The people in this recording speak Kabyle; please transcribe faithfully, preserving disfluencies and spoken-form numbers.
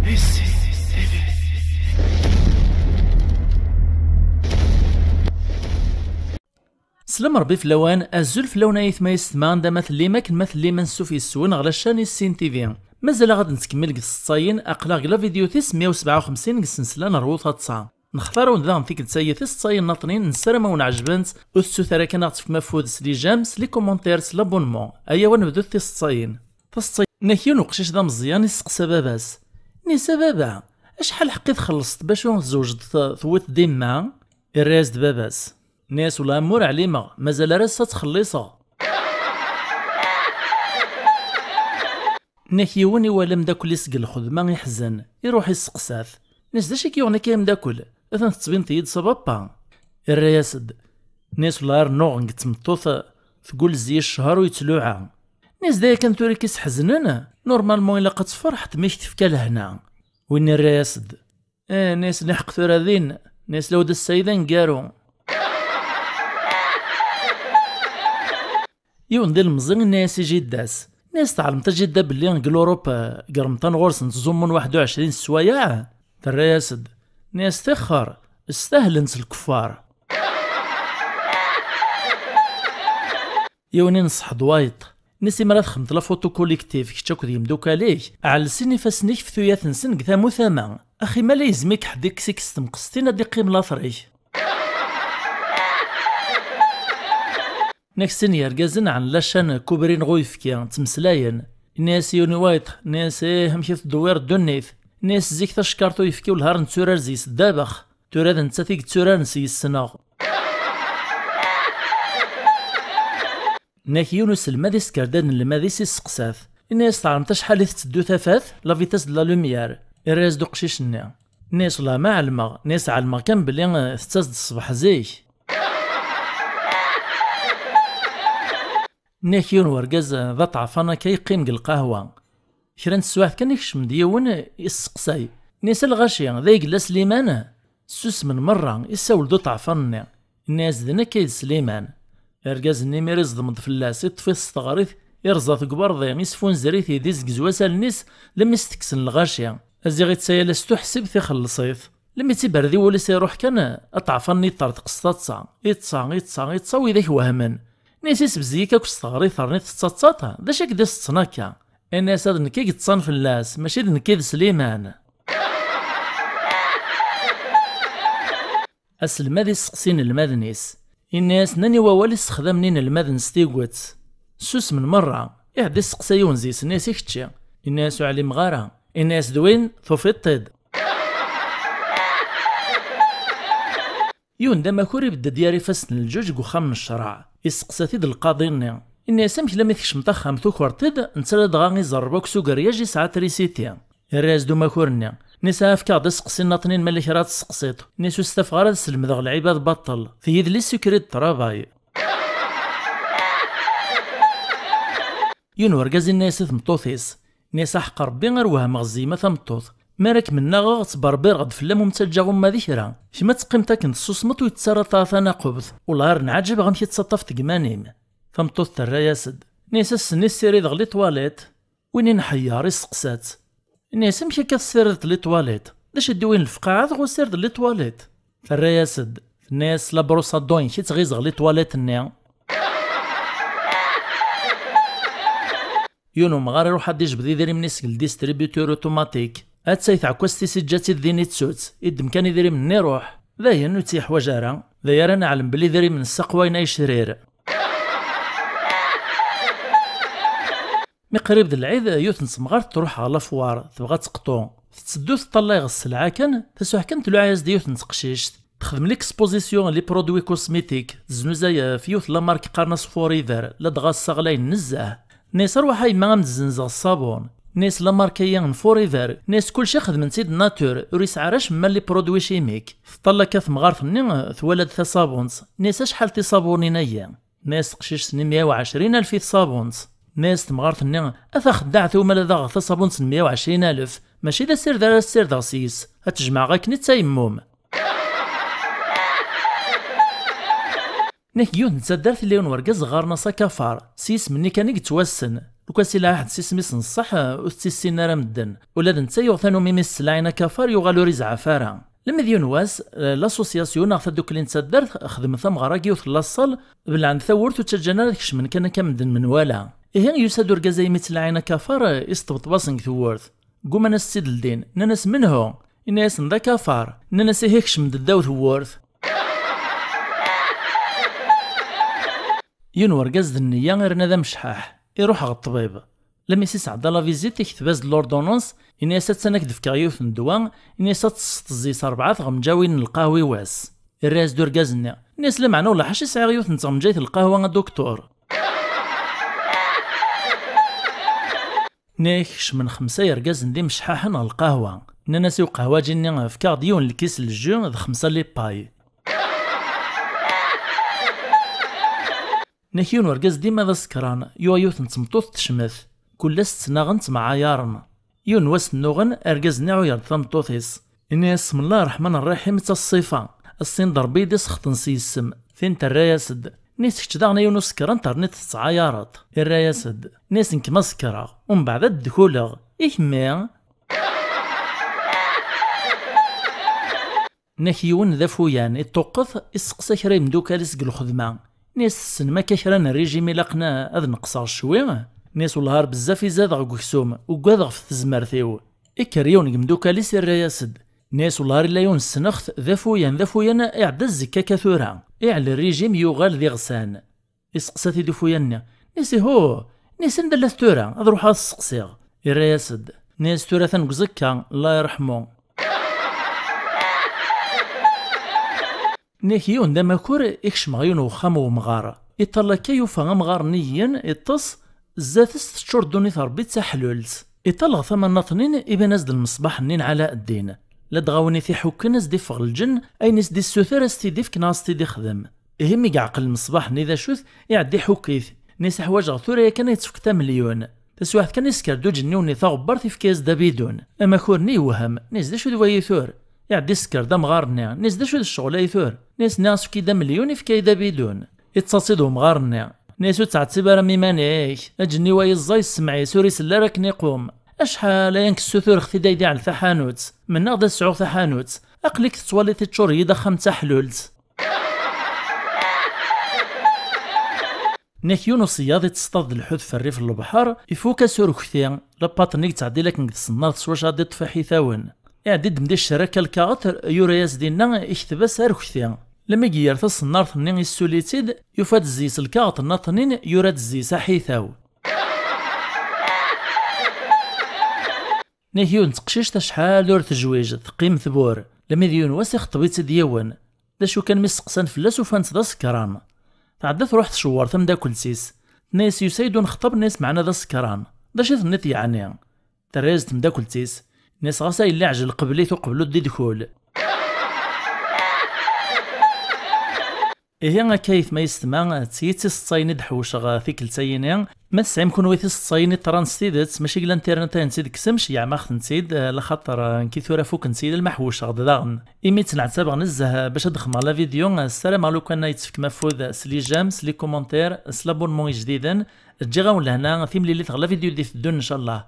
Slam Rebbi fell-awen, azul fell-awen ay aytma yessetma, anda ma tellim, akken ma tellim, ansuf yes-wen ɣer la chaîne Issin T V. Mazal-aɣ ad nettkemmil deg tseḍsayin, aql-aɣ deg la vidéo tis meyya u sebɛa u xemsin deg ssensla n Rwu Taḍsa. Nextar-awen daɣen tikkelt-agi tiseḍsayin nniḍnin, nessaram ad wen-ɛejbent, ur tettut ara kan ad aɣ-tefkem afud s les j'aime, s les commentaires, s l'abonnement. Ayaw ad nebdut tiseḍsayin. Taseḍsa-nni, yiwen uqcic d ameẓyan isteqsa baba-s. Inna-yas: "A baba, acḥal lḥeqq i txellṣeḍ bacu tzewǧeḍ t-, tewwiḍ-d imma?" Irra-yas-d baba-s. Inna-yas: "Wellah a mmi ur ɛlimeɣ, mazal ar ass-a ttxelliṣeɣ." Inna-k yiwen iwala ameddakel-is deg lxedma iḥzen, iruḥ isteqsa-t. Inna-s: "D acu i k-yuɣen akka a ameddakel? Atan tettbineḍ-iyi-d ça va pas." Irra-yas-d. Inna-s: "Wellah rnuɣ deg tmeṭṭut, tgulez-iyi ccher ur yettluɛa." Inna-s: "D aya kan tura i k-isḥeznen? Normalement ilaq ad tferḥeḍ mi k-tefka lehna." Win irra-yas-d. "Eh," inna-s, "niḥeq tura din." Inna-s: "Lawd ass-a i d aneggaru." Yiwen d ilemẓi inna-yas i jidda-s. Inna-yas: "Tɛelmeḍ a jidda belli deg l'Europe, eh, deg remṭan ɣur-sen ttẓummun waḥed u ɛecrin sswayeɛ?" Terra-yas-d. Inna-yas: "Tixxer, stahlen-tt lkeffar." Yiwen ineṣṣeḥ-d wayeṭ. Inna-s: "Imi ara txedmeḍ la photo collective kečč akked yimdukal-ik, ɛelles-in ifassen-ik ɣef tuyat-nsen deg tama u tama. Axi ma la yezmi-k ḥedd ikkes-ik s temqestin ad d-iqqim later-ik." Inna-k sin yergazen ɛen la chaîne kubrin ɣ uyefki, ttmeslayen. Inna-yas yiwen i wayeṭ, inna-yas: "Ih, amek i teddewwir ddunit?" Inna-yas: "Zik tacekkart uyefki wellah ar netturar zi-s ddabex. Tura d nettat i yetturaren s yis-neɣ." Inna-k yiwen uselmad isker-d anelmad-is isteqsa-t. Inna-yas: "Tɛelmeḍ acḥal i tetteddu tafat, la vitesse de la lumière?" Irra-yas-d uqcic-nni. Inna-yas: "Wellah ma ɛelmeɣ." Inna-yas: "Ɛelmeɣ kan belli, eh, tettas-d ṣṣbeḥ zik." Inna-k yiwen wergaz d aṭɛefan akka yeqqim deg lqahwa. Kra n teswiɛt kan ikcem-d yiwen, isseqsay. Inna-yas: "A lɣaci, d ay yella Sliman?" Ssusmen merra, isawel-d uṭɛefan-nni. Inna-yas: "D nekk ay d Sliman." Argaz-nni imir iẓdem-d fell-as, iṭṭef-it s teɣrit, irẓa-t deg uberḍi, isfunzer-it-id, izgez-as allen-is, lemmi s-tekksen lɣaci. Aziɣ ittayal-as tuḥsibt ixelleṣ-it. Lemmi tt-iberdi wul-is iruḥ kan, aṭɛefan-nni yeṭṭerḍeq s taḍsa. Iṭṭsa, iṭṭsa, iṭṭsa, widak wehmen. Inna-yas: "Isbezzi-k akk s teɣri terniḍ tettaḍsaḍ? D acu i k-d-iseṭṭsen akka?" Inna-yas: "D nekk i yeṭṭṣan fell-as, mačči d nekk i d Sliman." Aselmad isseqsi inelmaden-is. Inna-yas: "Nnan i wawal i ssexdamen inelmaden s tiget." Ssusmen merra. Iɛedda isteqsa yiwen zi-sen, inna-yas: "I kečči?" Inna-yas: "Ur ɛlimeɣ ara." Inna-yas: "D win, tufiḍ-t-id." Yiwen d amakur ibedd-d yar ifassen n lǧuǧ deg uxxam n ccreɛ. Isteqsa-t-id lqaḍi-nni. Inna-yas: "Amek lammi tkecmeḍ axxam tukreḍ-t-id, netta ladɣa iẓerreb akk s ugeryaj yesɛa trisiti?" Irra-yas-d umakur-nni. Inna-yas: "Efk-aɣ-d aseqsi nniḍnin ma yella kra ad tesseqsiḍ." Inna-yas: "Ur stafeɣ ara ad slemdeɣ lɛibad baṭel. D yidles i ukrid n ṭṭrabay." Yiwen urgaz inna-yas i tmeṭṭut-is. Inna-yas: "Aḥeqq Rebbi ar wehmeɣ zzeyma tameṭṭut. Mi ara kem-nnaɣeɣ ttberbireɣ-d fell-am ur m-ttaǧǧaɣ uma d kra. Kemm ad teqqimeḍ akken tessusmeḍ ur yettarra ṭṭaɛa tanaqubt. Wellah ar nɛaǧeb amek i tettaṭṭafeḍ deg iman-im." Tameṭṭut terra-yas-d. Inna-yas: "Ass-nni ssirideɣ les toilettes." Win inḥeyyer isteqsa-tt. Inna-yas: "Amek akka tessirideḍ les toilettes? D acu i d-iwin lefqaɛa dɣa usired les toilettes?" Terra-yas-d. Tenna-yas: "La brosse à dents-ik i ttɣizeɣ les toilettes-nni." Yiwen umɣar iruḥ ad d-ijbed idrimen-is deg ldistributeur automatique. Attay tɛekkwazt-is iǧǧa-tt-id din ittu-tt, iddem kan idrimen-nni iruḥ. Dayen ur tt-yeḥwaǧ ara. D aya ara neɛlem belli idrimen ssaqwayen ay crir. Mi qrib d lɛid, yiwet n temɣart truḥ ɣer lafwar, tebɣa ad teqṭu. Tetteddu teṭṭalay ɣer sselɛa kan, tasuḥ kan tluɛa-yas-d yiwet n teqcict. Texdem l'exposition les produits cosmétiques, teznuzay ɣef yiwet la marque qqaren-as Forever, ladɣa ssaɣlayen nezzeh. Nna-yas: "Arwaḥ a yemma a m-d-zzenzeɣ ṣṣabun." Nna-yas: "La marque-agi n Forever." Nna-yas: "Kulci xedmen-tt-id nature, ur yesɛi ara acemma les produits chimiques." Teṭṭal akka temɣart-nni, twala-d taṣabunt. Nna-yas: "Acḥal tiṣabunin-agi?" Nna-yas teqcict-nni: "Meyya u ɛecrin alef i tṣabunt." Nna-yas temɣart-nni: "A taxeddaɛt, uma la daɣeɣ taṣabunt n meyya u ɛecrin alef, mačči d asired ara ssirdeɣ s-yes, ad t-jemɛeɣ akken i d tayemmum." Nna-k yiwet n taddart illa yiwen wergaz ɣɣaren-as Akafar, s yisem-nni kan i yettwassen. Lukas ila aḥed s isem-is n ṣṣeḥ, ur t-ttissinen ara medden. Ula d netta yuɣ tanumi mi s-laɛin akafar, yuɣal ur izɛaf ara. Lemmed yiwen wass, eh, l'association neɣ tadukli n taddart xedmen tameɣra deg yiwet n laṣṣal, belɛen tawwurt ur ttaǧǧan ara ad kecmen kan akka medden menwala. Ihi yusa-d urgaz aymi ttlaɛin akafar, eh, isṭebṭeb-asen deg tewwurt. Gguman ad s-tt-id-ldin, nnan-as: "Menhu?" Inna-yasen: "D akafar." Nnan-as: "Ihi kecmem-d ddaw tewwurt." Yiwen urgaz d nniya irna d amecḥaḥ, iruḥ ɣer ṭṭbib. Lami s-isɛedda la visite, ikteb-as-d l'ordonnance, inna-yas: "Attan ad k-d-fkeɣ yiwet n ddwa." Inna-yas: "Ad tesseṭ zzit rebɛa tɣemǧawin n lqahwa i wass." Irra-yas-d urgaz-nni, inna-yas: "Lameɛna ulaḥac i sɛiɣ yiwet n tɣemǧayt n lqahwa a duktur." Nna-yak kecmen xemsa yergazen d imecḥaḥen ɣer lqahwa. Nnan-as i uqehwaǧi-nni: "Efk-aɣ-d yiwen lkis n lju d xemsa lipay." Nna-k yiwen urgaz dima d asekran, yuɣ yiwet n tmeṭṭut tecmet. Kul ass ttnaɣen ttemɛayaren. Yiwen wass nnuɣen, argaz-nni iɛuyer-d tameṭṭut-is. Inna-yas: "Smellah ṛṛeḥman ṛṛiḥim, d taṣṣifa. Ass-in d Ṛebbi i d-isexṭen s yis-m." Tin terra-yas-d: "Nni-s kečč daɣen a yiwen usekran terniḍ tettɛayareḍ." Irra-yas-d: "Nni-s nekk ma sekreɣ, umbeɛd ad d-dkuleɣ. I kemmi?" Nna-k yiwen d afuyan, iṭṭuqqet, isteqsa kra yemdukal-is deg lxedma. Nni-as: "Tessnem akka kra n rrijim ilaqen ad neqseɣ ccwi?" Nni-as: "Wellah ar bezzaf i zadeɣ deg uksum, ugadeɣ ɣef tezmert-iw." Ikker yiwen deg yemdukal-is irra-yas-d. Nni-as: "Wellah ar illa yiwen ssneɣ-t, d afuyan, d afuyan, iɛedda zzekk akka tura. Iɛel rrijim yuɣal d iɣsan." Iseqsa-t-id ufuyan-nni. Nni-as: "Ihu, nni-as anda llat tura, ad ruḥeɣ ad t-seqsiɣ." Irra-yas-d. Nni-as: "Tura atan deg uẓekka, Allah iṛḥmu." Nni-ak yiwen d amakur, ikcem ɣer yiwen wexxam n wemɣar. Iṭall akka yufa amɣar-nni yyen, iṭṭes, zdat-s teččur ddunit Ṛebbi d taḥlult. Iṭall ɣer tama nnaṭnin, iban-as-d lmeṣbaḥ-nni n Ɛalaɛeddin. Ladɣa win i t-iḥukken, as-d-iffeɣ lǧenn, ayen i s-d-issuter a s-t-id-ifk neɣ a s-t-id-ixdem. Ihi mi yeɛqel lmeṣbaḥ-nni d acu-t, iɛedda iḥukk-it. Nni-as: "Ḥwaǧeɣ tura yakan ad yettfek tamelyun." Taswiɛt kan isker-d uǧenniw-nni taɣebbart, ifka-yas-d abidun. Amakur-nni yewhem. Nni-as: "D acu d wayi tur?" Iɛedda isker-d amɣar-nni. Nni-as: "D acu d ccɣel ay tur?" Nni-as: "Nniɣ-as efk-iyi-d amelyun, ifka-yi-d abidun." Ittaẓ-id umɣar-nni. Nni-as: "Ur ttɛettib ara am iman-ik. Aǧenniw-a yeẓẓa, yessemɛ-is, ur isell ara akken iqum. Acḥal aya nekk ssutureɣ-t-id ay d-iɛell taḥanut. Mennaɣ-d ad sɛuɣ taḥanut. Aql-ik tettwaliḍ iččur-iyi-d axxam d taḥlult." Nni-ak yiwen uṣeyyaḍ itteṣṭad d lḥut f rrif n lebḥer, ifuk asurkti, lapaṭ-nni yettɛeddil akken deg tṣennart s wacu ad iṭṭef iḥitawen. Iɛeddi-d mdi ccer akka lkaɣeṭ, yura-yas dinna, ikteb-as arukti. Lami yegger taṣennart-nni, issuli-tt-id, yufa-d zzis lkaɣeṭ nnaṭnin, yura-d zzis aḥitaw. Nni-ak yiwen teqcict acḥal ur tejwij, teqqim tbur. Lami d yiwen wass ixeṭṭeb-itt-id yiwen. D acu kan mi steqsan fell-as, ufan-t d asekran. Tɛedda truḥ tcewwer tamdakelt-is. Tenna-yas: "Yusa-yi-d unexṭab", nni-as: "Meɛna d asekran. D acu i tenniḍ yeɛni?" Terra-yas-d temdakelt-is. Nni-as: "Ɣas a yella iɛjel, qbel-it uqbel ur d-idkul." Ihi akka aytma yessetma, d tiyi d tiseḍsayin i d-ḥewceɣ tikkelt-ayini. Ma tesɛim kunwi tiseḍsayin i ṭṭran s tidet, mačči deg l'internet ay tent-id-tekksemt, ceyyɛem-aɣ-tent-id, eh, laxaṭer, eh, nekki tura fukent-iyi, alma ḥewceɣ-d daɣen. Imi ttneɛtabeɣ nezzeh, eh, bac ad xedmeɣ la vidéo, eh, ssarameɣ lukan ad yi-tefkem afud s les j'aime, s les commentaires, s l'abonnement ijdiden. Ǧǧiɣ-awen lehna, timlilit ɣer la vidéo d-iteddun, ncallah.